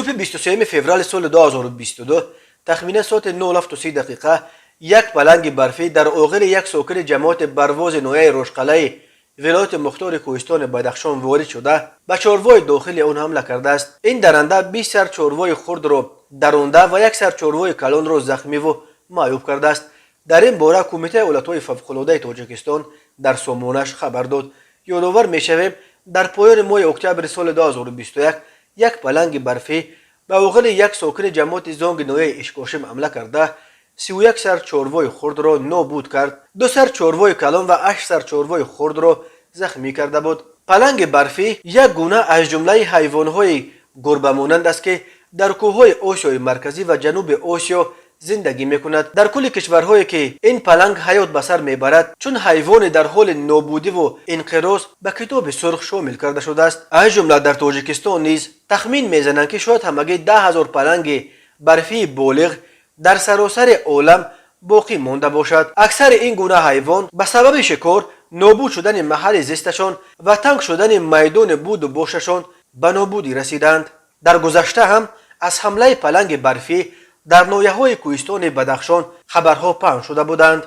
Субҳи 23 феврали соли 2022, тахминан соати 07:30 дақиқа, як паланги барфӣ дар оғили як сокини ҷамоати Барвози ноҳияи Рошқалаи вилояти мухтори кӯҳистони Бадахшон ворид шуда, ба чорвои дохили он ҳамла кардааст. Ин даранда 20 сар чорвои хурдро даронда ва як сар чорвои калонро захмиву маъюб кардааст. Дар ин бора Кумитаи ҳолатҳои фавқулодаи Тоҷикистон дар сомонаш хабар дод. Ёдовар мешавем, дар поёни моҳи октябри соли 2021 як паланги барфӣ ба оғили як сокини ҷамоати Зонги ноҳияи Ишкошим ҳамла карда, 31 сар чорвои хурдро нобуд кард, ду сар чорвои калон ва ҳашт сар чорвои хурдро захмӣ карда буд. Паланги барфӣ як гуна аз ҷумлаи ҳайвонҳои гурбамонанд аст, ки дар кӯҳҳои Осиёи Марказӣ ва Ҷануби Осиё зиндагӣ мекунад. Дар кулли кишварҳое, ки ин паланг ҳаёт ба сар мебарад, чун ҳайвоне дар ҳоли нобудиву инқироз ба Китоби сурх шомил карда шудааст. Аз ҷумла дар Тоҷикистон низ тахмин мезананд, ки шояд ҳамагӣ 10 000 паланги барфии болиғ дар саросари олам боқӣ монда бошад. Аксари ин гуна ҳайвон ба сабаби шикор, нобуд шудани маҳалли зисташон ва танг шудани майдони буду бошашон ба нобудӣ расиданд. Дар гузашта ҳам аз ҳамлаи паланги барфӣ дар ноҳияҳои кӯҳистони Бадахшон хабарҳо паҳн шуда буданд.